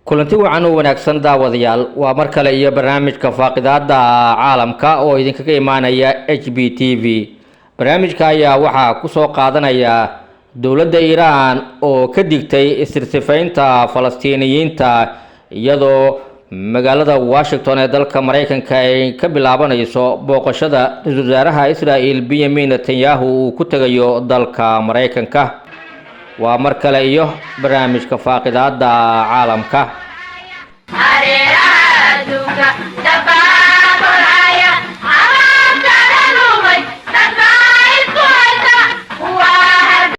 Kulanti wacan u wanaagsan, daawadayaal. Waa mar kale iyo barnaamijka Faaqidaada Caalamka oo idinkaga imaanaya HB TV. Barnaamijka ayaa waxaa kusoo qaadanaya dowladda Iiraan oo ka digtay isirsifaynta Falastiiniyiinta, iyadoo magaalada Washington ee dalka Maraykanka ay ka bilaabanayso booqashada ra-iisul wasaaraha Israel Benyamin Netanyahu uu ku tegayo dalka Maraykanka. Waa mar kale iyo barnaamijka Faaqidaada Caalamka. Hareeraha adduunka dabaabolaya abaabtada lumay dadbaa isku haysta waa.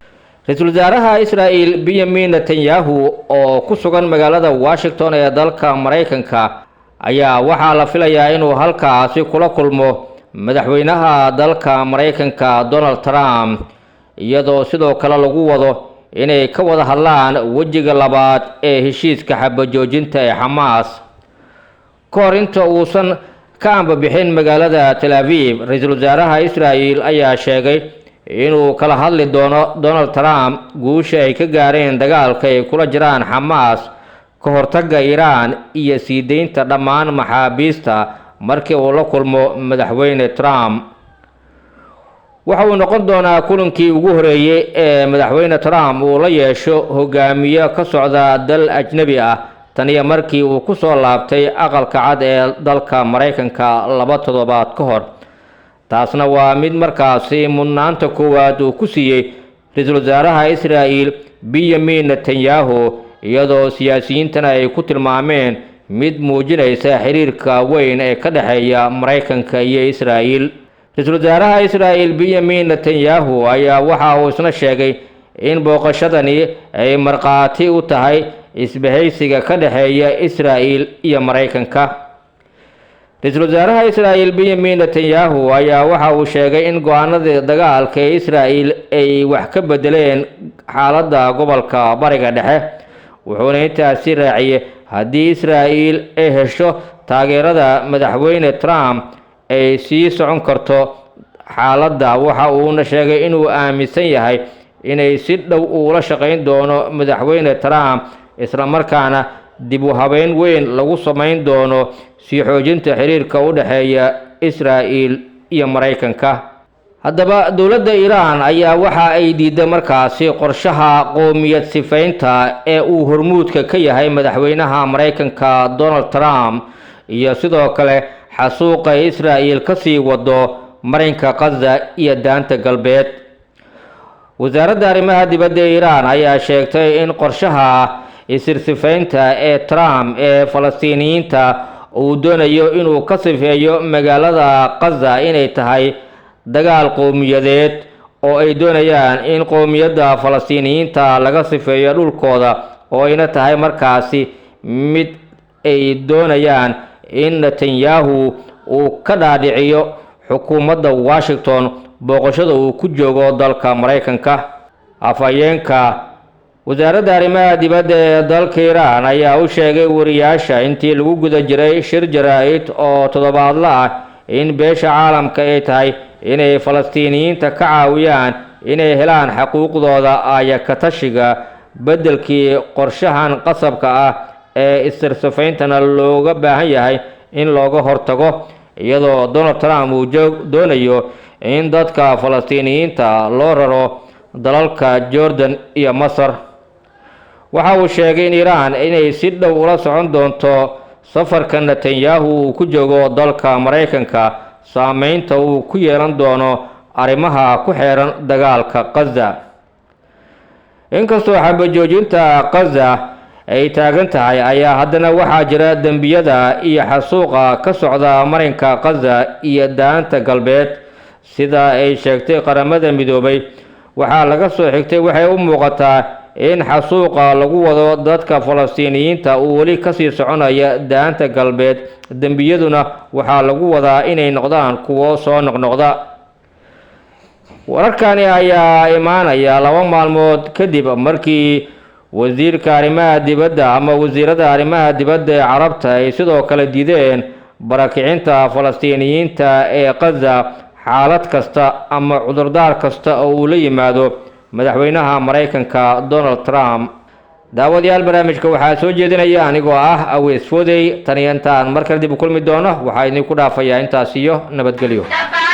Ra-iisul wasaaraha Israel Benyamin Netanyahu oo ku sugan magaalada Washington ee dalka Maraykanka ayaa waxaa la filayaa inuu halkaasi kula kulmo madaxweynaha dalka Maraykanka Donald Trump, iyadoo sidoo kale lagu wado inay ka wada hadlaan wejiga labaad ee heshiiska xabajoojinta ee Xamaas. Ka hor inta uusan ka ambabixin magaalada Tel Aviv, ra-iisul wasaaraha Israel ayaa sheegay inuu kala hadli doono Donald Trump guusha ay ka gaareen dagaalka ay kula jiraan Xamaas, ka hortagga Iiraan iyo sii deynta dhammaan maxaabiista markii uu la kulmo madaxweyne Trump. Waxa uu noqon doonaa kulankii ugu horeeyey ee madaxweyne Trump uu la yeesho hogaamiye ka socda dal ajnebi ah taniyo markii uu ku soo laabtay Aqalka Cad ee dalka Maraykanka 2 toddobaad ka hor. Taasna waa mid markaasi mudnaanta koowaad uu ku siiyey ra-iisul wasaaraha Israel Benyamin Netanyahu, iyadoo siyaasiyiintana ay ku tilmaameen mid muujinaysa xiriirka weyn ee ka dhexeeya Maraykanka iyo Israel. Ra-iisul wasaaraha Israel Benyamin Netanyahu ayaa waxa uu isna sheegay in booqashadani ay markhaati u tahay isbahaysiga ka dhexeeya Israel iyo Maraykanka. Ra-iisul wasaaraha Israel Benyamin Netanyahu ayaa waxa uu sheegay in go-aanadii dagaalka ee Israel ay wax ka bedeleen xaaladda gobolka Bariga Dhexe, wuxuuna intaasi raaciyey haddii Israel ay hesho taageerada madaxweyne Trump ay sii socon karto xaaladda. Waxa uuna sheegay inuu aaminsan yahay inay si dhow uula shaqayn doono madaxweyne Trump, islamarkaana dib u habeyn weyn lagu samayn doono sii xoojinta xiriirka u dhexeeya Israel iyo Maraykanka. Haddaba, dowladda Iiraan ayaa waxa ay diiday markaasi qorshaha qoomiyad sifaynta ee uu hormuudka ka yahay madaxweynaha Maraykanka Donald Trump iyo sidoo kale xasuuqa Israel kasii wado marinka Qaza iyo Daanta Galbeed. Wasaaradda arrimaha dibadda ee Iiraan ayaa sheegtay in qorshaha isirsifaynta ee Trump ee Falastiiniyiinta uu doonayo inuu ka sifeeyo magaalada Qaza inay tahay dagaal qowmiyadeed oo ay doonayaan in qowmiyadda Falastiiniyiinta laga sifeeyo dhulkooda, oo ayna tahay markaasi mid ay doonayaan in Netanyahu uu ka dhaadhiciyo xukuumadda Washington booqashada uu ku joogo dalka Maraykanka. Afhayeenka wasaaradda arrimaha dibadda ee dalka Iiraan ayaa u sheegay wariyaasha intii lagu guda jiray shir jaraa-id oo toddobaadla ah in beesha caalamka ay tahay inay Falastiiniyiinta ka caawiyaan inay helaan xuquuqdooda aayakatashiga, beddelkii qorshahan qasabka ah ee isirsifaynta looga baahan yahay in looga hortago, iyadoo Donald Trump uu doonayo in dadka Falastiiniyiinta loo raro dalalka Jordan iyo Masar. Waxa uu sheegay in Iiraan inay si dhow ula socon doonto safarka Netanyahu uu ku joogo dalka Maraykanka, saameynta uu ku yeelan doono arrimaha ku xeeran dagaalka Qaza. Inkastoo xabajoojinta Qaza ay taagan tahay, ayaa haddana waxaa jira dembiyada iyo xasuuqa ka socda marinka Qaza iyo Daanta Galbeed. Sida ay sheegtay Qaramada Midoobay, waxaa laga soo xigtay, waxay u muuqataa in xasuuqa lagu wado dadka Falastiiniyiinta uu weli kasii soconaya Daanta Galbeed, dembiyaduna waxaa lagu wadaa inay noqdaan kuwo soo noqnoqda. Wararkani ayaa imaanaya 2 maalmood kadib markii wasiirka arrimaha dibadda ama wasiirada arrimaha dibadda ee Carabta ay sidoo kale diideen barakicinta Falastiiniyiinta ee Qaza xaalad kasta ama cudurdaar kasta oo uu la yimaado madaxweynaha Maraykanka Donald Trump. Daawadayaal, barnaamijka waxaa soo jeedinaya anigoo ah Aweys Foodey. Tan iyo intaan mar kale dib u kulmi doono, waxaa idinku dhaafayaa intaas iyo nabadgelyo. Dabaa.